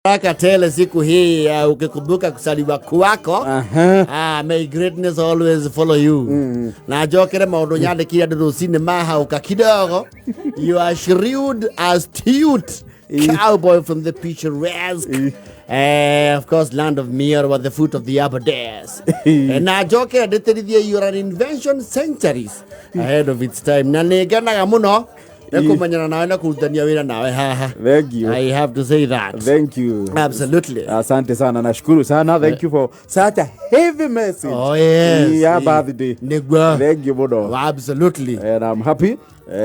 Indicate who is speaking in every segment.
Speaker 1: Baraka tele siku hii ukikumbuka kusaliwa kwako. May greatness always follow you. Na njokere maundu nyandikire andu rucini mahauka kidogo. You are shrewd, astute cowboy from the picturesque, of course, land of Miero at the foot of the Aberdares. Na njokere ndĩtĩrithie, you are an invention centuries ahead of its time, na nĩ ngenaga mũno nĩ kũmenyana nawe na kũrutania wĩra nawe haha.
Speaker 2: Thank you.
Speaker 1: I have to say that.
Speaker 2: Thank you.
Speaker 1: Absolutely.
Speaker 2: Asante sana, nashukuru sana. Thank you for such a heavy message.
Speaker 1: Oh, yes.
Speaker 2: Ya birthday.
Speaker 1: Nĩguo.
Speaker 2: Thank you mũno.
Speaker 1: Absolutely.
Speaker 2: And I'm happy.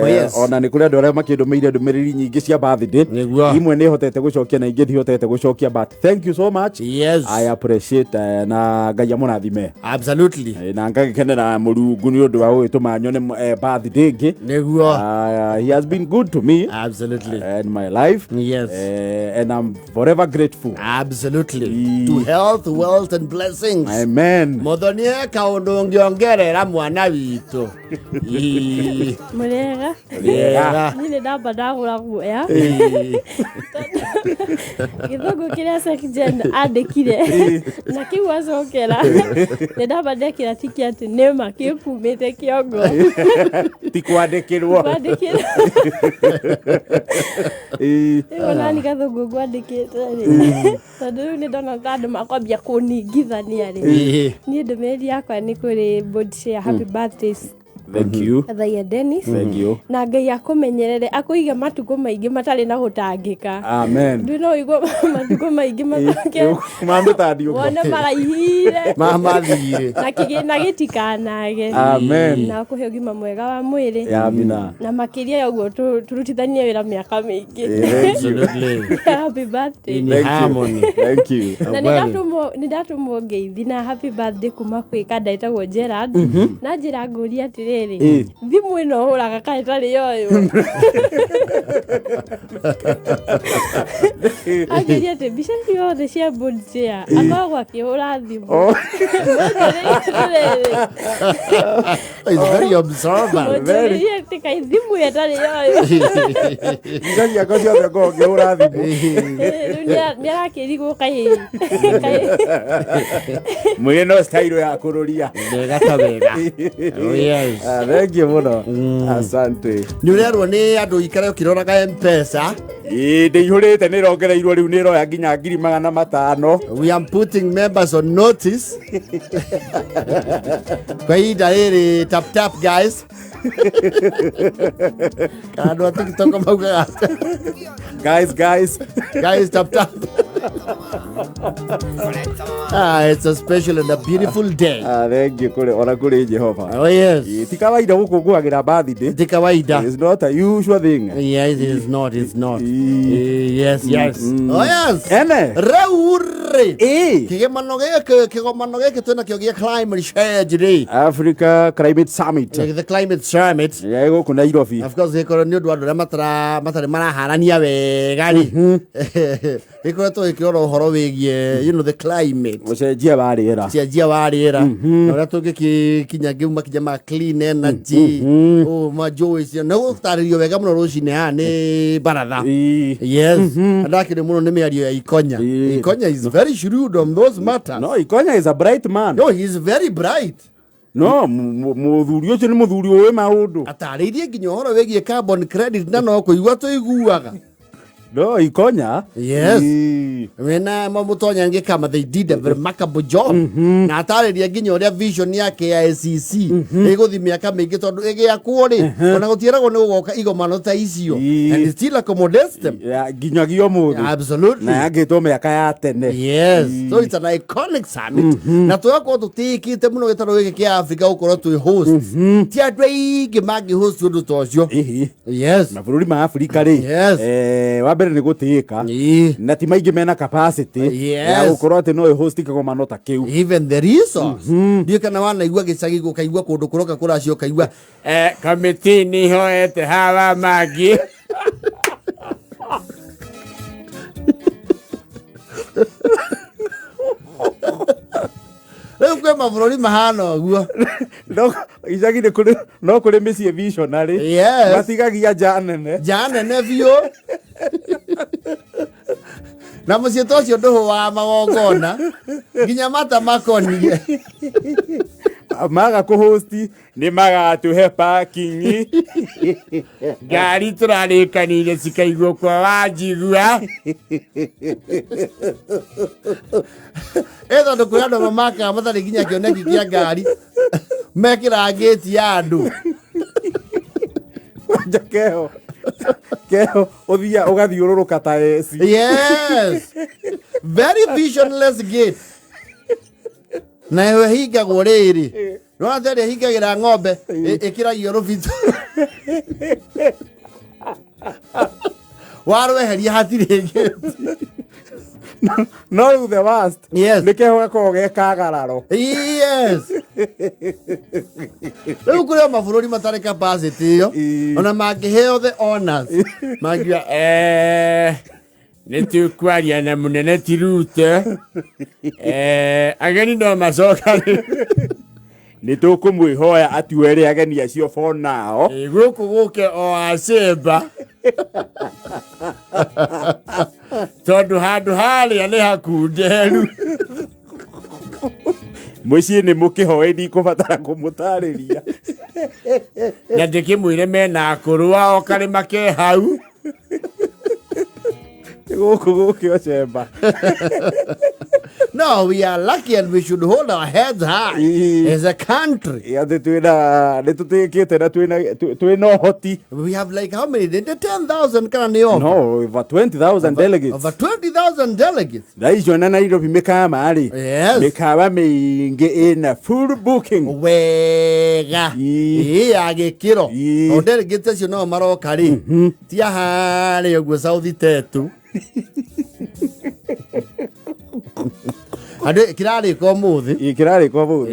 Speaker 1: Oh, yes.
Speaker 2: Ona nä kå rä andå arä a makä ndå mä ire ndå mä rä ri nyingä cia birthday.
Speaker 1: Nĩguo.
Speaker 2: Imwe nä hotete gå cokia na ingä ndihotete gå cokia, but thank you so much. I appreciate, na Ngai amå rathime. Na ngagĩkenera Mũrungu nĩ ũndũ wa gũgĩtũma nyone birthday ĩngĩ.
Speaker 1: Nĩguo.
Speaker 2: He has been good to me in my life. And I'm forever grateful.
Speaker 1: Absolutely. To health, wealth and blessings.
Speaker 2: Amen.
Speaker 1: Muthoni, e kaundu ũngĩongerera mwana witũ? Ii,
Speaker 3: Mũrĩega.
Speaker 1: Wega.
Speaker 3: Niĩ nĩ ndamba ndagũra guoya. Gĩthũngũ kĩrĩa Secgen andĩkire na kĩu acokera, nĩ ndamba ndekĩra tiki atĩ nĩma kĩkumĩte kĩongo.
Speaker 2: Ti kwandĩkĩrwo.
Speaker 3: Kwandĩkĩra. Rĩu ona ni gathũngũ ngwandĩkĩte rĩ, tondũ rĩu nĩ ndona ta andũ makwambia kũningithania rĩ. Niĩ ndũmĩrĩri yakwa nĩ kũrĩ board chair, happy birthday.
Speaker 2: Thank you.
Speaker 3: Thaia Dennis.
Speaker 2: Thank you.
Speaker 3: Na Ngai akũmenyerere, akũige matukũ maingĩ matarĩ na gũtangĩka.
Speaker 2: Amen.
Speaker 3: Ndũ no ũigua matukũ maingĩ mathoke
Speaker 2: Mamĩtandiũko.
Speaker 3: wone maraihire
Speaker 1: Mamathirĩ.
Speaker 3: Na kĩgĩna gĩtikanage.
Speaker 2: Amen.
Speaker 3: Na akũhe ũgima mwega wa mwĩrĩ.
Speaker 2: Amina.
Speaker 3: Na makĩria ya ũguo tũrutithanie wĩra mĩaka mĩingĩ.
Speaker 2: Thank you.
Speaker 1: Absolutely.
Speaker 3: Happy birthday.
Speaker 1: In
Speaker 2: Thank you.
Speaker 1: harmony.
Speaker 2: Thank you.
Speaker 3: Na nĩ ndatũmwo ngeithi na happy birthday kuma kwĩ kanda ĩtagwo Gerard, na njĩra ngũria atĩrĩrĩ, thimũ ĩno hũraga kaĩ ĩtarĩ yoywo? Anjĩria atĩ mbica ciothe cia board chair akoragwo akĩhũra thimũ. Mũnjũrĩrie atĩrĩrĩ,
Speaker 1: He's very observant.
Speaker 3: Mũnjũrĩrie atĩ kaĩ thimũ ĩyo ĩtarĩ yoywo.
Speaker 2: Mbica ciakwa ciothe ngoragwo ngĩhũra thimũ.
Speaker 3: Rĩu nĩ arakĩrigwo kaĩ
Speaker 2: Mwĩrĩ no style ya kũrũria.
Speaker 1: Wega ta wega. Oh, yes.
Speaker 2: Ah, thank you mũno, asante.
Speaker 1: Nĩ ũrerwo nĩ andũ ikare ũkĩroraga Mpesa.
Speaker 2: Ĩĩ, ndĩihũrĩte, nĩ ĩrongereirwo rĩu, nĩ ĩroya nginya 500,000.
Speaker 1: We are putting members on notice kwa ihinda rĩrĩ. Tap tap, guys. Kana andũ a TikTok maugaga atĩa?
Speaker 2: Guys, guys.
Speaker 1: Guys, tap tap. Ah, it's a special and a beautiful day.
Speaker 2: Ah, thank you kũrĩ ona kũrĩ Jehova.
Speaker 1: Oh yes.
Speaker 2: Ĩĩ, ti kawaida gũkũngũagĩra birthday.
Speaker 1: Ti kawaida.
Speaker 2: It's not a usual thing.
Speaker 1: Yes, it is not, it's not.
Speaker 2: Ii.
Speaker 1: Yes. Oh yes.
Speaker 2: Ene.
Speaker 1: Rĩu rĩ,
Speaker 2: Ĩĩ.
Speaker 1: kĩgomano gĩkĩ, kĩgomano gĩkĩ twĩna kĩo gĩa climate change rĩ,
Speaker 2: Africa Climate Summit.
Speaker 1: The climate summit.
Speaker 2: Ya gũkũ Nairobi.
Speaker 1: Of course, gĩkorwo nĩ ũndũ wa andũ arĩa matarĩ maraharania wega rĩ, gĩkoretwo gĩkĩrora ũhoro wĩgiĩ the climate,
Speaker 2: ũcenjia wa rĩera,
Speaker 1: cenjia wa rĩera na ũrĩa tũngĩkinya ngĩu makinya ma clean energy, majũĩ cio nĩ gũtarĩrio wega mũno rũcinĩ haha nĩ baratha. Yes, ndakĩrĩ mũno nĩ mĩario ya Ikonya. Ikonya is very shrewd on those matters.
Speaker 2: No, Ikonya is a bright man.
Speaker 1: No, he is very bright.
Speaker 2: No mũthuri ũcio nĩ mũthuri ũĩ maũndũ.
Speaker 1: Atarĩirie nginya ũhoro wĩgiĩ carbon credit na no kũigua tũiguaga.
Speaker 2: No Ikonya.
Speaker 1: Yes. Wena Mũtonya ngĩkama, they did a remarkable job, na atarĩria nginya ũrĩa vision yake ya SEC ĩgũthiĩ mĩaka mĩingĩ, tondũ ĩgĩakwo rĩ, ona gũtiĩragwo nĩ gũgoka igomano ta icio, and it still accommodates them.
Speaker 2: Ya, nginyagia ũmũthĩ.
Speaker 1: Absolutely.
Speaker 2: Na yangĩtwo mĩaka ya tene.
Speaker 1: Yes, so it's an iconic summit, na tũgakorwo tũtĩĩkĩte mũno gĩtarũ gĩkĩ kĩa Africa gũkorwo twĩ host. Ti andũ aingĩ mangĩ host ũndũ ta ũcio. Yes.
Speaker 2: Mabũrũri ma Afrika rĩ, wa mbere nĩ gũtĩĩka, na ti maingĩ mena capacity ya gũkorwo atĩ no ĩhost kĩgomano ta kĩu.
Speaker 1: Even the resource, ndiũ kana wanaigua gĩcagi, ũkaigua kũndũ kũroka kũracio, ũkaigua kamĩtĩ nĩ ihoete hawa mangĩ. Rĩu kwĩ mabũrũri mahana ũguo.
Speaker 2: No icagi nĩ kũrĩ, no kũrĩ mĩciĩ visionary matigagia nja nene.
Speaker 1: Nja nene biũ. Na mũciĩ ta ũcio ndũhũaga magongona nginya mata makonie.
Speaker 2: Maga kũhosti nĩ magatũhe parking.
Speaker 1: Ngari tũrarĩkanĩire cikaigwo kwa Wanjigua. Ĩ tondũ kwĩ andũ mamakaga matarĩ nginya kĩoneki kĩa ngari mekĩraga ngĩti ya andũ.
Speaker 2: Kwanja keho keho ũthia ũgathiũrũrũka ta AC.
Speaker 1: Yes, very visionless gate. Na ĩyo ĩhingagwo rĩrĩ, nĩwona ta ĩrĩa ĩhingagĩra ng'ombe ĩkĩragio rũbito, warweheria hatirĩ gate.
Speaker 2: No rĩu the worst nĩ keho gakoragwo ge kagararo.
Speaker 1: Yes, rĩu kũrĩ o mabũrũri matarĩ capacity ĩyo. Ona mangĩheo the honors mangiuga nĩ tũkwaria na mũnene ti Ruto, ageni no macoka.
Speaker 2: Nĩ tũkũmwĩhoya atuere ageni acio for now.
Speaker 1: Gũkũ gũke o acemba tondũ handũ harĩa nĩ hakunderu.
Speaker 2: Mũciĩ nĩ mũkĩhoe, ndikũbatara kũmũtarĩria.
Speaker 1: Na ndĩkĩmwĩre mena akũrũ ao karĩma ke hau.
Speaker 2: Gũkũ gũkĩ ocemba.
Speaker 1: No, we are lucky and we should hold our heads high as a country.
Speaker 2: Atĩ twĩna nĩ tũtĩkĩte na twĩna ũhoti.
Speaker 1: We have like how many? The 10,000 kana nĩ over?
Speaker 2: No, over 20,000 delegates.
Speaker 1: Over 20,000 delegates.
Speaker 2: Thaa icio na Nairobi mĩkama rĩ, mĩkawa mĩingĩ ĩna full booking.
Speaker 1: Wega. Ĩ ya gĩkĩro. O delegates acio no maroka rĩ, ti a harĩa ũguo South Tetu. Andũ kĩrarĩka ũmũthĩ.
Speaker 2: Ĩ, kĩrarĩka ũmũthĩ.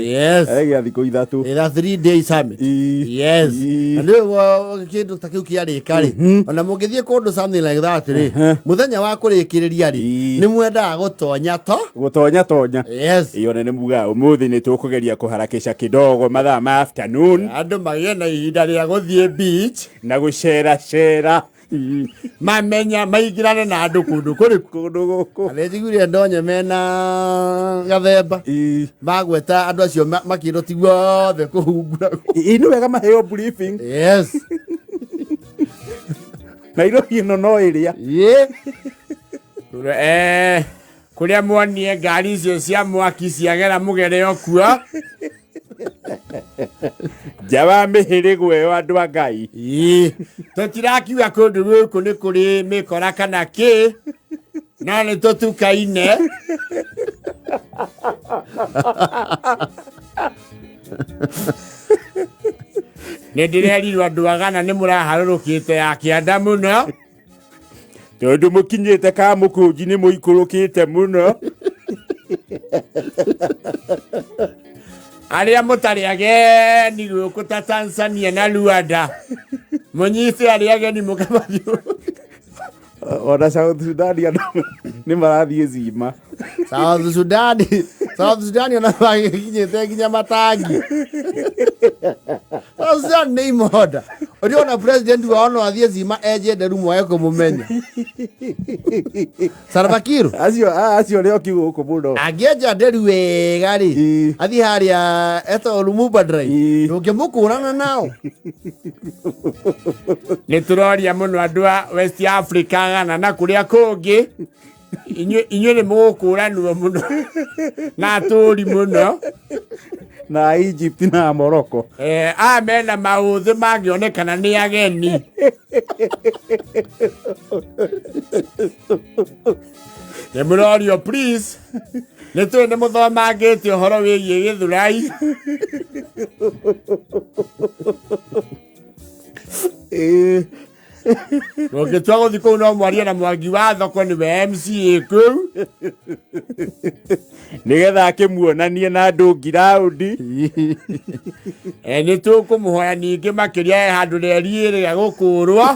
Speaker 2: Gĩa thikũ 3.
Speaker 1: Ĩra 3-day summit. Yes. Na nĩ ũguo kĩndũ ta kĩu kĩarĩka rĩ, ona mũngĩthiĩ kũndũ something like that rĩ, mũthenya wa kũrĩkĩrĩria rĩ, nĩ mwendaga gũtonya to
Speaker 2: gũtonya tonya. Iyo nĩ muga ũmũthĩ nĩ tũkũgeria kũharakisha kidogo mathaa ma afternoon.
Speaker 1: Andũ magĩe na ihinda rĩa gũthiĩ beach
Speaker 2: na gũcera cera.
Speaker 1: Mamenya maingĩrane na andũ kũndũ kũrĩkũ.
Speaker 2: Kũndũ gũkũ.
Speaker 1: Na nĩnjiguire ndonye mena gathemba magweta andũ acio makĩrwo ti guothe kũhungura.
Speaker 2: Ĩ, nĩ wega maheo briefing. Nairobi ĩno no ĩrĩa.
Speaker 1: Kũrĩa muonie ngari icio cia mwaki ciagera mũgere o kuo.
Speaker 2: Nja wa mĩhĩrĩgo ĩyo andũ a Ngai.
Speaker 1: Tũtirakiuga kũndũ gũkũ nĩ kũrĩ mĩkora kana kĩ, no nĩ tũtukaine. Nĩ ndĩrerirwo andũ agana nĩ mũraharũrũkĩte ya kĩanda mũno.
Speaker 2: Tondũ mũkinyĩte ka mũkũnji nĩ mũikũrũkĩte mũno.
Speaker 1: Arĩa mũtarĩ ageni gũkũ ta Tanzania na Rwanda, mũnyite arĩa ageni mũkamathiũ.
Speaker 2: Ona South Sudan andũ nĩ marathiĩ zima.
Speaker 1: South Sudan, South Sudan ona magĩkinyĩte nginya matangi. South Sudan nĩ imonda. Ũrĩa ona president wao no athiĩ zima enje nderu mwage kũmũmenya. Salva Kiir.
Speaker 2: Acio nĩ oki gũkũ mũno.
Speaker 1: Angĩenja nderu wega rĩ, athiĩ harĩa etagwo Lumumba Drive. Ndũngĩmũkũrana nao. Nĩ tũroria mũno andũ a West Africa Ghana na kũrĩa kũngĩ. Inyuĩ nĩ mũgũkũranwo mũno na atũri mũno.
Speaker 2: Na Egypt na Morocco.
Speaker 1: Aya mena maũthĩ mangĩonekana nĩ ageni. Nĩ mũrorio please. Nĩ tũĩ nĩ mũthomangĩte ũhoro wĩgiĩ Gĩthũrai. Mũngĩtua gũthiĩ kũu no mwarie na Mwangi wa thoko nĩwe MCA kũu.
Speaker 2: Nĩgetha akĩmuonanie na andũ ngiraũndi.
Speaker 1: Nĩ tũkũmũhoya ningĩ makĩria he handũ reri ĩrĩa gũkũrwo.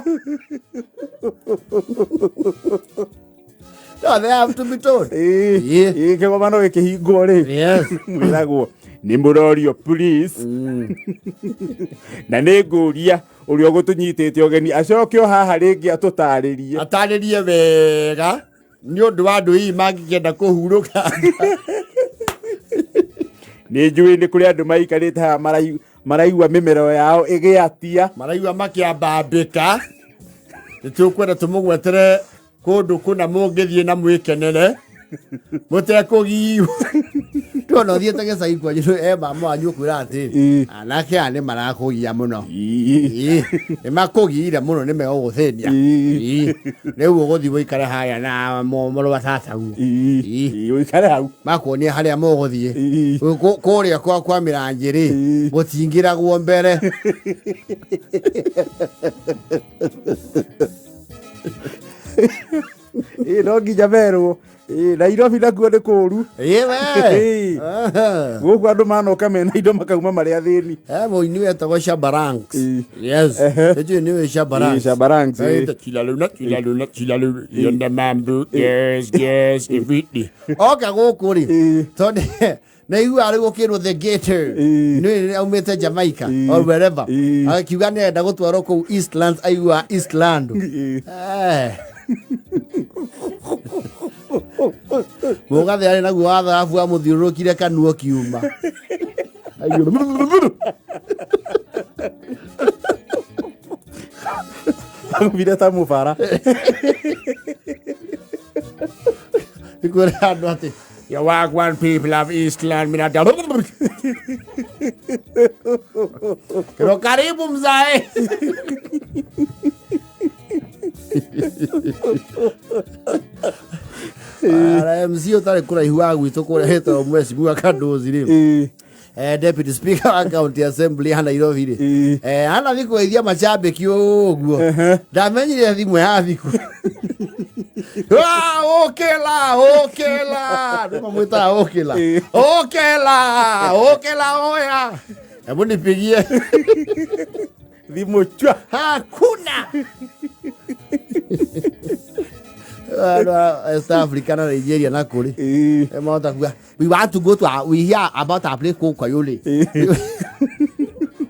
Speaker 1: No, they have to be told.
Speaker 2: Kĩgomano gĩkĩhingwo rĩ. Mwĩragwo nĩ mũrorio please. Na nĩ ngũria ũrĩa ũgũtũnyitĩte ũgeni acoke o haha rĩngĩ atũtarĩrie.
Speaker 1: Atarĩrie wega. Nĩ ũndũ wa andũ hihi mangĩkĩenda kũhurũka.
Speaker 2: Nĩ njũĩ nĩ kũrĩ andũ maikarĩte haha maraigua mĩmero yao ĩgĩatia.
Speaker 1: Maraigua makĩambambĩka. Nĩ tũkwenda tũmũgwetere kũndũ kũna mũngĩthiĩ na mwĩkenere mũtekũgiu. Tuona ũthiĩte gĩcagi kwanyu e mama wanyu ũkwĩra atĩ anake aya nĩ marakũgia mũno. Ĩ, nĩ makũgiire mũno nĩ megũgũthĩnia. Ĩ, rĩu ũgũthiĩ ũikare harĩa na mũrũ wa tataguo.
Speaker 2: Ĩ, ũikare hau.
Speaker 1: Makuonia harĩa mũgũthiĩ. Kũrĩa kwa mĩranjĩ rĩ, gũtingĩragwo mbere.
Speaker 2: Ĩ, no nginya merwo. Ĩ, Nairobi nakuo nĩ kũũru.
Speaker 1: Ĩ we.
Speaker 2: Ĩ. Gũkũ andũ manoka mena indo makauma marĩ athĩni.
Speaker 1: He mũini wetagwo Shabaranks.
Speaker 2: Ĩ.
Speaker 1: Yes. Nĩnjũĩ nĩũĩ Shabaranks.
Speaker 2: Ĩ, Shabaranks, ĩ.
Speaker 1: Ĩ, Chilaluna, chilaluna, chilaluna, yonda mambo, yes, yes, everything. Oka gũkũ rĩ,
Speaker 2: Ĩ.
Speaker 1: tondũ naigua rĩu ũkĩrwo the gator.
Speaker 2: Ĩ.
Speaker 1: Nĩ aumĩte Jamaica
Speaker 2: Ĩ.
Speaker 1: or wherever.
Speaker 2: Ĩ.
Speaker 1: Akiuga nĩarenda gũtwarwo kũu Eastlands, aigua Eastland.
Speaker 2: Ĩ.
Speaker 1: Eh. Mũgathe arĩ naguo wa thahabu amũthiũrũrũkire kanua kiuma.
Speaker 2: Agũbire ta mũbara.
Speaker 1: Nĩkwĩra andũ atĩ you work one people of Eastland mina Kero karibu mzae. Ara MC ũtarĩ kũraihu wa gwitũ kũrĩa hetagwo Mheshimiwa Kandozi rĩ.
Speaker 2: Ĩ.
Speaker 1: Deputy Speaker wa County Assembly ya Nairobi rĩ.
Speaker 2: Ĩ.
Speaker 1: Hana thikũ geithia macambĩki ũguo. Ndamenyire thimũ ya thikũ. Ah, ũkĩla, ũkĩla. Nĩ mamwĩtaga ũkĩla.
Speaker 2: Ĩ.
Speaker 1: Ũkĩla, ũkĩla oya. Hebu nipigie.
Speaker 2: Thimũ chwa.
Speaker 1: Hakuna. Andũ a West Africa na Nigeria na kũrĩ.
Speaker 2: Ĩ.
Speaker 1: Mahota kuga we want to go to a, we hear about a place called Kayole.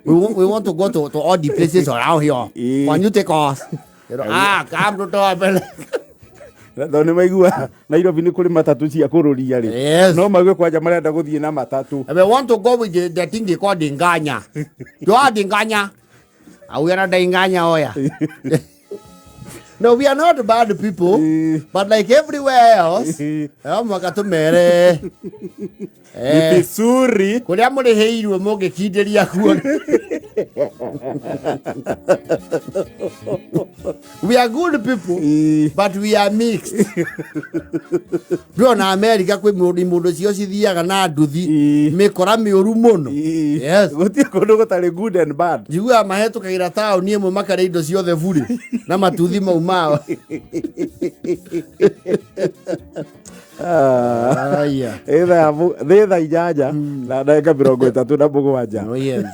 Speaker 1: We want to go to all the places around here. Can you take us? You know, come to top.
Speaker 2: Tondũ nĩ maigua Nairobi nĩ kũrĩ matatũ cia kũrũria rĩ.
Speaker 1: Yes.
Speaker 2: No maigue kwanja marenda gũthiĩ na matatũ.
Speaker 1: We want to go with the thing they call Dinganya. You are Dinganya. We are not Dinganya, oya. No, we are not bad people, but like everywhere else, mwaka tumere.
Speaker 2: Ni vizuri.
Speaker 1: Kuria mũrĩhĩirwo mũngĩkindĩria kuo. We are good people, but we are mixed. Ndĩrona America kwĩ mũndũ cio cithiaga na nduthi, mĩkora mĩũru mũno. Yes.
Speaker 2: Gũtirĩ kũndũ gũtarĩ good and bad.
Speaker 1: Njiguaga mahetũkagĩra taũni ĩmwe makarĩa indo ciothe burĩ na matuthi mau mao. Aya.
Speaker 2: Ĩ thaa 8:37.
Speaker 1: Oh, yes.